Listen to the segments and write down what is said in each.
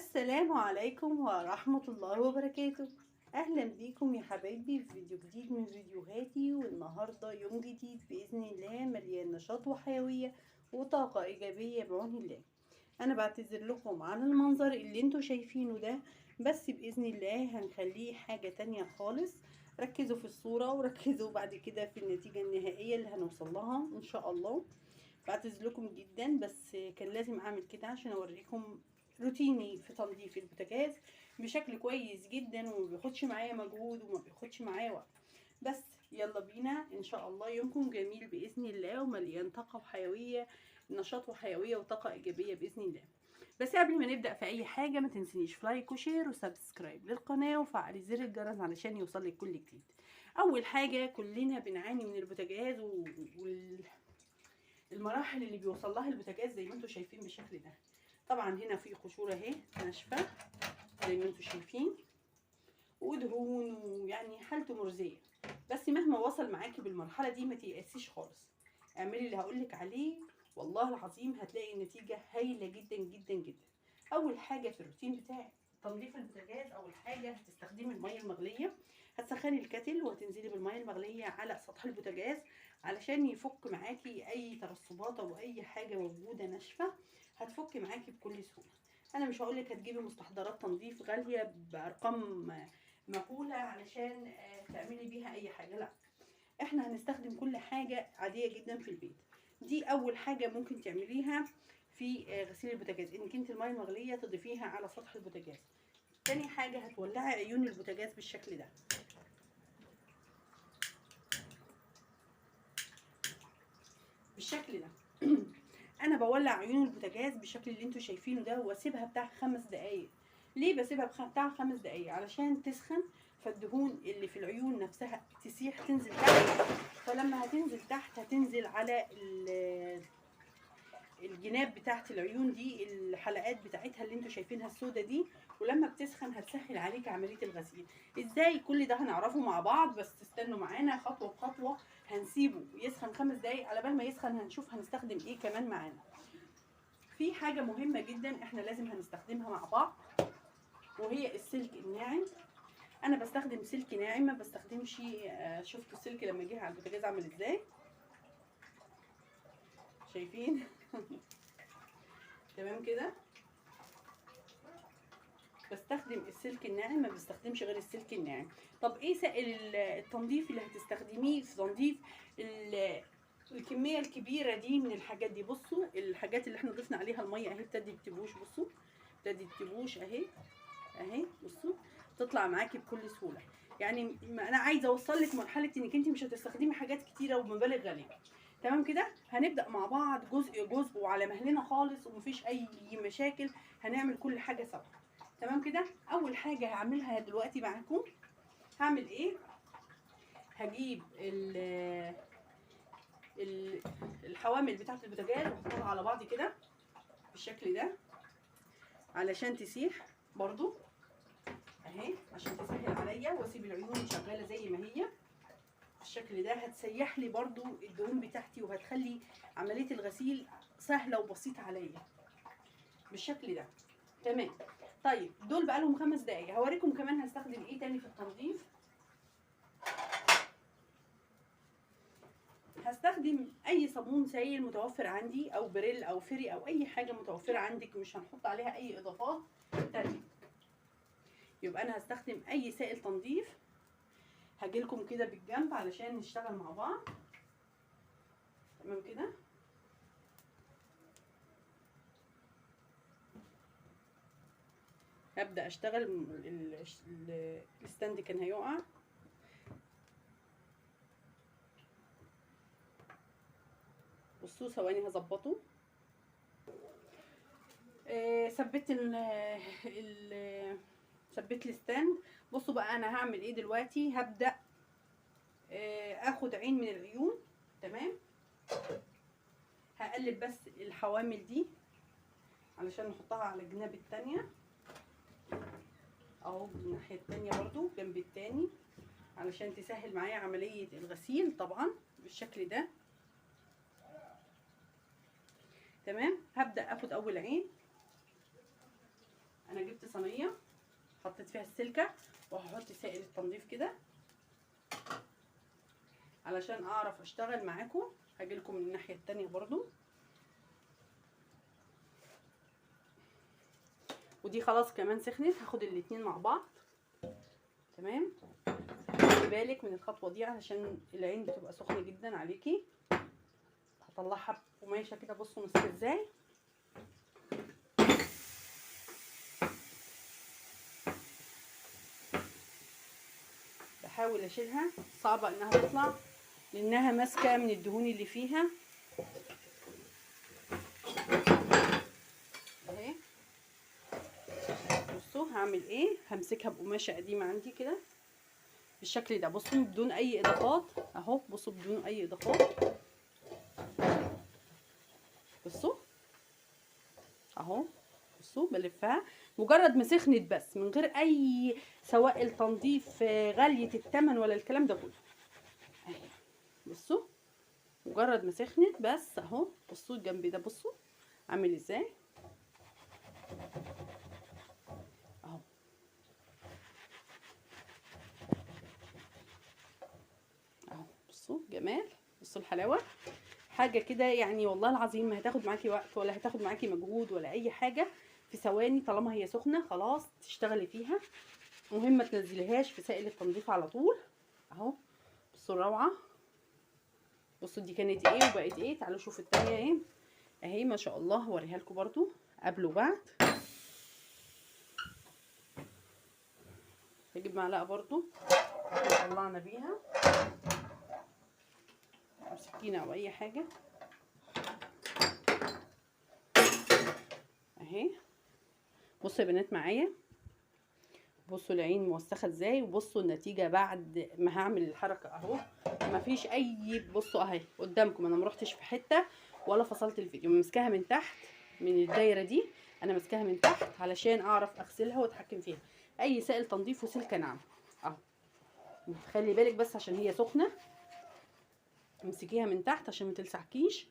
السلام عليكم ورحمة الله وبركاته. أهلا بيكم يا حبايبي في فيديو جديد من فيديوهاتي. والنهاردة يوم جديد بإذن الله مليان نشاط وحيوية وطاقة إيجابية بعون الله. أنا بعتذر لكم على المنظر اللي انتوا شايفينه ده، بس بإذن الله هنخليه حاجة تانية خالص. ركزوا في الصورة وركزوا بعد كده في النتيجة النهائية اللي هنوصل لها إن شاء الله. بعتذر لكم جدا، بس كان لازم أعمل كده عشان أوريكم روتيني في تنظيف البوتاجاز بشكل كويس جدا، وما بياخدش معايا مجهود وما بياخدش معايا وقت. بس يلا بينا ان شاء الله، يومكم جميل باذن الله ومليان طاقة وحيوية، نشاط وحيوية وطاقة ايجابية باذن الله. بس قبل ما نبدا في اي حاجة، ما تنسينيش في like و share و subscribe للقناة وفعلي زر الجرس علشان يوصلك كل جديد. اول حاجة، كلنا بنعاني من البوتاجاز والمراحل اللي بيوصل لها البوتاجاز زي ما انتم شايفين بالشكل ده. طبعا هنا في قشور اهي ناشفة زي ما انتم شايفين، ودهون، ويعني حالته مرزيه. بس مهما وصل معاكي بالمرحلة دي ما تيأسيش خالص، اعملي اللي هقولك عليه، والله العظيم هتلاقي النتيجة هايلة جدا جدا جدا. اول حاجة في الروتين بتاعك تنظيف البوتاجاز، اول حاجة هتستخدمي المية المغليه. هتسخني ال kettle وهتنزلي بالمية المغليه على سطح البوتاجاز علشان يفك معاكي اي ترسبات او اي حاجة موجودة ناشفة، هتفك معاكي بكل سهولة. انا مش هقولك هتجيبي مستحضرات تنظيف غالية بارقام مهولة علشان تعملي بيها اي حاجة، لا، احنا هنستخدم كل حاجة عادية جدا في البيت. دي اول حاجة ممكن تعمليها في غسيل البوتاجاز، انك انت المية المغليه تضيفيها على سطح البوتاجاز. تاني حاجة، هتولعي عيون البوتاجاز بالشكل ده. بالشكل ده انا بولع عيون البوتاجاز بالشكل اللي انتوا شايفينه ده، واسيبها بتاع 5 دقايق. ليه بسيبها بتاع 5 دقايق؟ علشان تسخن، فالدهون اللي في العيون نفسها تسيح تنزل تحت. فلما هتنزل تحت هتنزل على الجناب بتاعت العيون دي، الحلقات بتاعتها اللي انتوا شايفينها السودة دي، ولما بتسخن هتسهل عليك عملية الغسيل. ازاي كل ده هنعرفه مع بعض، بس استنوا معانا خطوة بخطوة. هنسيبه يسخن 5 دقايق، على بال ما يسخن هنشوف هنستخدم ايه كمان معانا. في حاجة مهمة جدا احنا لازم هنستخدمها مع بعض، وهي السلك الناعم. انا بستخدم سلك ناعم، ما بستخدمش. شفتوا السلك لما جه على البوتاجاز عامل ازاي؟ شايفين؟ تمام كده. بستخدم السلك الناعم، ما بستخدمش غير السلك الناعم. طب ايه سائل التنظيف اللي هتستخدميه في تنظيف الكمية الكبيرة دي من الحاجات دي؟ بصوا الحاجات اللي احنا ضفنا عليها المية اهي ابتدت تبوش، بصوا ابتدت تبوش اهي اهي، بصوا تطلع معاكي بكل سهولة. يعني انا عايزه اوصل لك مرحلة انك انت مش هتستخدمي حاجات كتيرة وبمبالغ غالية. تمام كده. هنبدا مع بعض جزء جزء وعلى مهلنا خالص، ومفيش اي مشاكل، هنعمل كل حاجة سوا. تمام كده. اول حاجة هعملها دلوقتي معاكم، هعمل ايه؟ هجيب الحوامل بتاعه البوتاجاز واحطها على بعض كده بالشكل ده علشان تسيح برضو اهي، عشان تسهل عليا، واسيب العيون شغالة زي ما هي بالشكل ده. هتسيح لي برضو الدهون بتاعتي وهتخلي عملية الغسيل سهلة وبسيطة عليا بالشكل ده. تمام. طيب دول بقى لهم 5 دقايق. هوريكم كمان هستخدم ايه تاني في التنظيف. هستخدم اي صابون سائل متوفر عندي، او بريل او فيري او اي حاجة متوفرة عندك، مش هنحط عليها اي اضافات تانية. يبقى انا هستخدم اي سائل تنظيف. هجيلكم كده بالجنب علشان نشتغل مع بعض. تمام كده. هبدأ اشتغل. ال stand كان هيقع. بصوا ثواني هظبطه. ثبت ثبت ال stand. بصوا بقى انا هعمل ايه دلوقتي. هبدأ اخد عين من العيون. تمام. هقلب بس الحوامل دي علشان نحطها على الجناب التانية، اهو الناحية التانية برضو جنب التاني، علشان تسهل معايا عملية الغسيل طبعا بالشكل ده. تمام. هبدأ اخد اول عين. انا جبت صينية حطيت فيها السلكه، وهحط سائل التنظيف كده علشان اعرف اشتغل معاكم. هاجيلكم من الناحية التانية برضو. ودي خلاص كمان سخنت، هاخد الاتنين مع بعض. تمام، خلي بالك من الخطوة دي علشان العين بتبقى سخنة جدا عليكي. هطلعها بقماشه كده، بصوا ماسكه ازاي. بحاول اشيلها، صعبة انها تطلع لانها ماسكه من الدهون اللي فيها اهي. بصوا هعمل ايه، همسكها بقماشه قديمة عندي كده بالشكل ده. بصوا بدون اي اضافات اهو، بصوا بدون اي اضافات، بصوا اهو. بصوا بلفها مجرد ما سخنت بس، من غير اي سوائل تنظيف غالية الثمن ولا الكلام ده كله اهي. بصوا مجرد ما سخنت بس اهو. بصوا الجنب ده، بصوا عامل ازاي اهو. اهو بصوا جمال، بصوا الحلاوة، حاجة كده يعني والله العظيم ما هتاخد معاكي وقت ولا هتاخد معاكي مجهود ولا اي حاجة، في ثواني طالما هي سخنة خلاص تشتغلي فيها. مهم ما تنزليهاش في سائل التنظيف على طول اهو. بصوا الروعة، بصوا دي كانت ايه وبقت ايه. تعالوا شوفوا الثانية ايه اهي، ما شاء الله. هوريها لكم برضو قبل وبعد. هجيب معلقه برضو طلعنا بيها، او سكينة او اي حاجة اهي. بصوا يا بنات معايا، بصوا العين موسخه ازاي، وبصوا النتيجة بعد ما هعمل الحركة اهو. مفيش اي، بصوا اهي قدامكم، انا مروحتش في حتة ولا فصلت الفيديو. ماسكاها من تحت من الدايرة دي، انا ماسكاها من تحت علشان اعرف اغسلها واتحكم فيها. اي سائل تنظيف وسلكه ناعمة اهو. خلي بالك بس عشان هي سخنة، امسكيها من تحت عشان ما تلسعكيش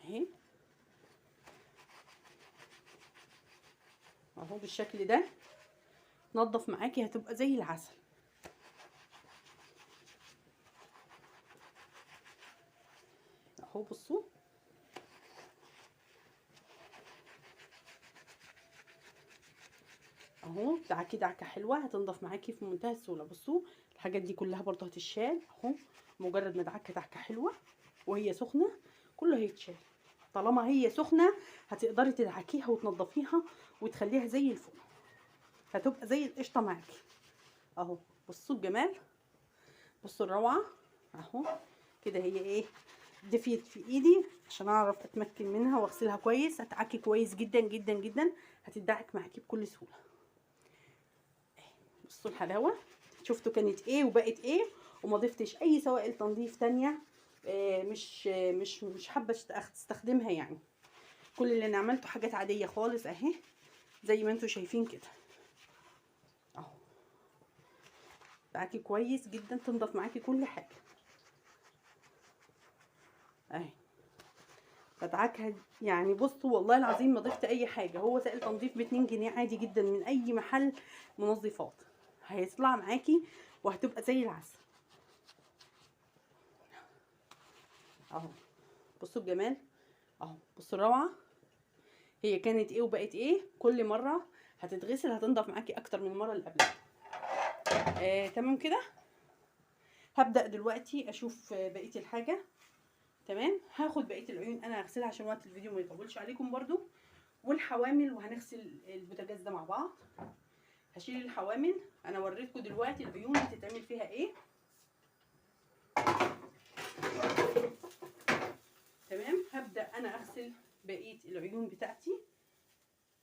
اهي اهو بالشكل ده. تنضف معاكي هتبقى زي العسل. اهو بصوا اهو، دعكي دعكه حلوة هتنضف معاكي في منتهى السهولة. بصوا الحاجات دي كلها برضه هتتشال اهو، مجرد ما دعكه دعكه حلوة وهي سخنة كله هيتشال. طالما هي سخنة هتقدري تدعكيها وتنضفيها وتخليها زي الفل، هتبقى زي القشطه معاكي اهو. بصوا الجمال، بصوا الروعة اهو كده. هي ايه دفيت في ايدي عشان اعرف اتمكن منها واغسلها كويس. هتعكي كويس جدا جدا جدا، هتدعك معاكي بكل سهولة. بصوا الحلاوة، شفتوا كانت ايه وبقت ايه، وما ضفتش اي سوائل تنظيف تانية. مش مش مش حابة استخدمها يعني. كل اللي انا عملته حاجات عادية خالص اهي زي ما انتم شايفين كده اهو. معاكي كويس جدا، تنضف معاكي كل حاجة اهي. بدعكها يعني. بصوا والله العظيم ما ضفت اي حاجة، هو سائل تنظيف ب2 جنيه عادي جدا من اي محل منظفات، هيطلع معاكي وهتبقى زي العسل اهو. بصوا الجمال اهو، بصوا الروعة، هي كانت ايه وبقت ايه. كل مرة هتتغسل هتنضف معاكي اكتر من المرة اللي قبلها. تمام كده. هبدا دلوقتي اشوف بقية الحاجة. تمام، هاخد بقية العيون انا هغسلها عشان وقت الفيديو ما يطولش عليكم برضو، والحوامل، وهنغسل البوتاجاز ده مع بعض. هشيل الحوامل، انا وريتكم دلوقتي العيون بتتعمل فيها ايه. تمام، هبدا انا اغسل بقية العيون بتاعتي.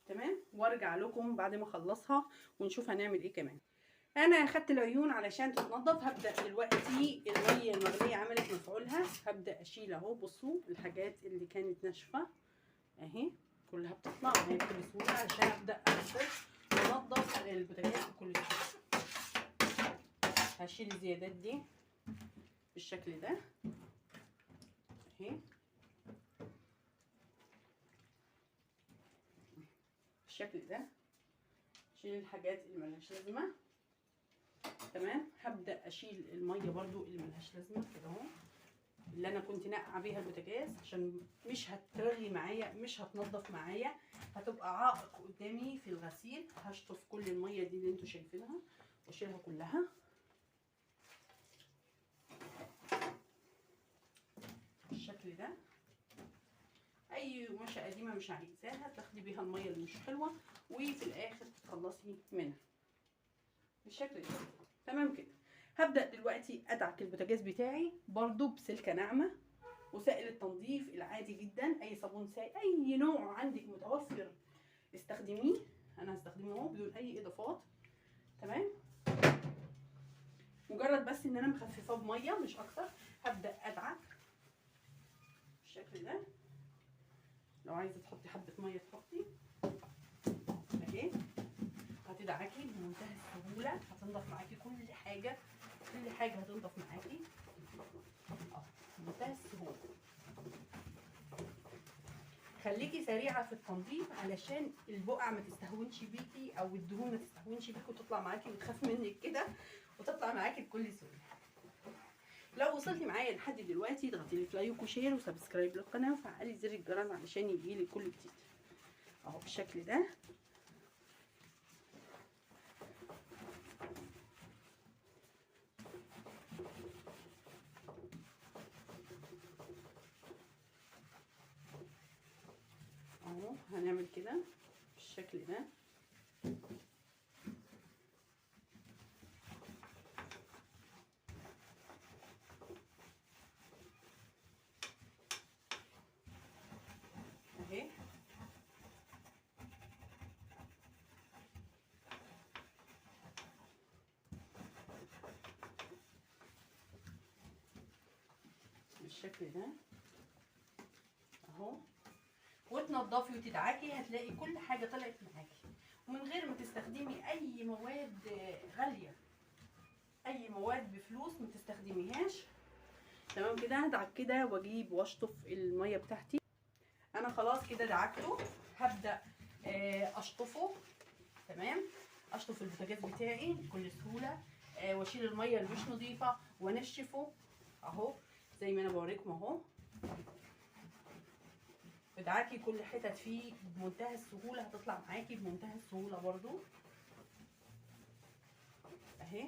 تمام، وارجع لكم بعد ما اخلصها ونشوف هنعمل ايه كمان. انا اخدت العيون علشان تتنضف. هبدا دلوقتي المية المغليه عملت مفعولها، هبدا اشيل اهو. بصوا الحاجات اللي كانت ناشفة اهي كلها بتطلع معايا بكل سهولة، علشان ابدا اغسل وانضف البوتاجاز بكل سهولة. هشيل الزيادات دي بالشكل ده اهي بالشكل ده. شيل الحاجات اللي ملهاش لازمه. تمام. هبدا اشيل المية برضو اللي ملهاش لازمه كده اهو، اللي انا كنت نقع بيها البوتاجاز، عشان مش هترغي معايا، مش هتنضف معايا، هتبقى عائق قدامي في الغسيل. هشطف كل المية دي اللي انتوا شايفينها واشيلها كلها. بالشكل ده. اي قماشة قديمة مش عايزاها تاخدي بيها المية اللي مش حلوة، وفي الاخر تتخلصي منها بالشكل ده. تمام كده. هبدأ دلوقتي ادعك البوتاجاز بتاعي برضو بسلكة ناعمة وسائل التنظيف العادي جدا، اي صابون سائل، اي نوع عندك متوفر استخدميه. انا هستخدمه اهو بدون اي اضافات. تمام. مجرد بس ان انا مخففاه بميه مش اكتر. هبدأ ادعك بالشكل ده. لو عايزه تحطي حبه مية تحطي اهي، هتدعكي بمنتهى السهولة، هتنضف معاكي كل حاجة، كل حاجة هتنضف معاكي بمنتهى السهولة. خليكي سريعة في التنظيف علشان البقع ما تستهونش بيكي، او الدهون ما تستهونش بيكي وتطلع معاكي وتخاف منك كده، وتطلع معاكي بكل سهولة. لو وصلتي معايا لحد دلوقتي اضغطي لي في like و share و subscribe للقناة، وفعلي زر الجرس علشان يجيلك كل جديد. اهو بالشكل ده. اهو هنعمل كده بالشكل ده. اهي بالشكل ده اهو. وتنضفي وتدعكي، هتلاقي كل حاجة طلعت معاكي، ومن غير ما تستخدمي اي مواد غالية، اي مواد بفلوس ما تستخدميهاش. تمام كده. هدعك كده واجيب واشطف المية بتاعتي. انا خلاص كده دعكته، هبدا اشطفه. تمام. اشطف البوتاجاز بتاعي بكل سهولة، واشيل المية اللي مش نظيفة وانشفه اهو زي ما انا بوريكم اهو. ادعكي كل حتت فيه بمنتهى السهولة، هتطلع معاكي بمنتهى السهولة برضو اهي.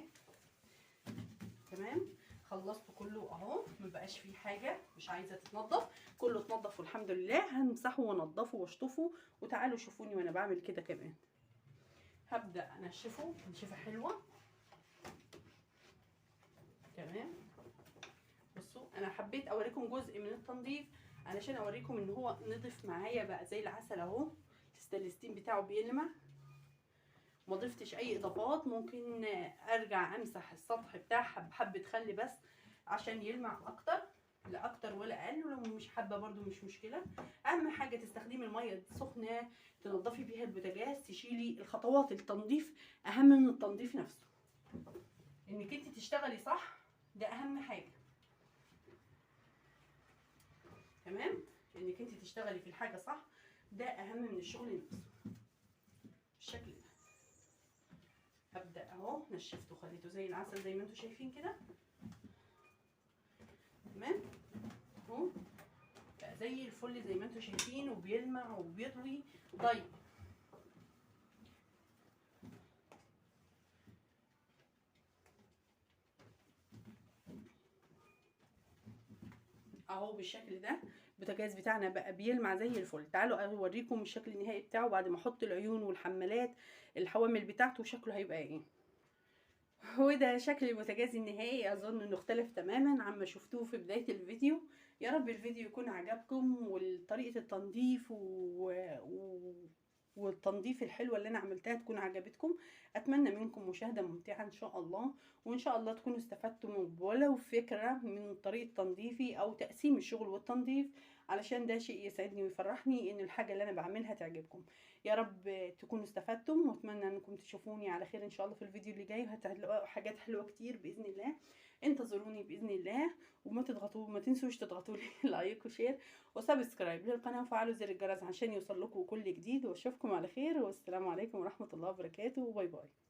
تمام. خلصت كله اهو، مبقاش فيه حاجة مش عايزه تتنضف، كله اتنضف والحمد لله. همسحه وانضفه واشطفه، وتعالوا شوفوني وانا بعمل كده كمان. هبدا انشفه تنشفه حلوة. تمام. بصوا انا حبيت اوريكم جزء من التنظيف علشان اوريكم ان هو نضف معايا بقى زي العسل اهو. الستانلس بتاعه بيلمع، ما ضفتش اي اضافات. ممكن ارجع امسح السطح بتاعها بحبه خل بس عشان يلمع اكتر، لا اكتر ولا اقل، ولو مش حابة برده مش مشكلة. اهم حاجة تستخدمي المية السخنة تنضفي بيها البوتاجاز، تشيلي الخطوات. التنظيف اهم من التنظيف نفسه، انك انت تشتغلي صح، ده اهم حاجة. تمام. انك انت تشتغلي في الحاجة صح، ده اهم من الشغل نفسه. بالشكل ده هبدا اهو. نشفته خليته زي العسل زي ما انتم شايفين كده. تمام اهو بقى زي الفل زي ما انتم شايفين، وبيلمع وبيضوي. طيب اهو بالشكل ده البوتاجاز بتاعنا بقى بيلمع زي الفل. تعالوا اوريكم الشكل النهائي بتاعه بعد ما احط العيون والحمالات الحوامل بتاعته، شكله هيبقى ايه. وده شكل البوتاجاز النهائي. اظن انه اختلف تماما عما شفتوه في بداية الفيديو. يا رب الفيديو يكون عجبكم، وطريقة التنظيف والتنظيف الحلوة اللي انا عملتها تكون عجبتكم. اتمنى منكم مشاهدة ممتعة ان شاء الله، وان شاء الله تكونوا استفدتم ولو فكرة من طريقة تنظيفي او تقسيم الشغل والتنظيف علشان ده شيء يسعدني ويفرحني ان الحاجة اللي انا بعملها تعجبكم. يا رب تكونوا استفدتم، واتمنى انكم تشوفوني على خير ان شاء الله في الفيديو اللي جاي، وهتلاقوا حاجات حلوة كتير باذن الله. انتظروني باذن الله، وما تضغطوا، ما تنسوش تضغطوا لي like و share و subscribe للقناة، وفعلوا زر الجرس عشان يوصل لكم كل جديد. واشوفكم على خير، والسلام عليكم ورحمة الله وبركاته، و bye bye.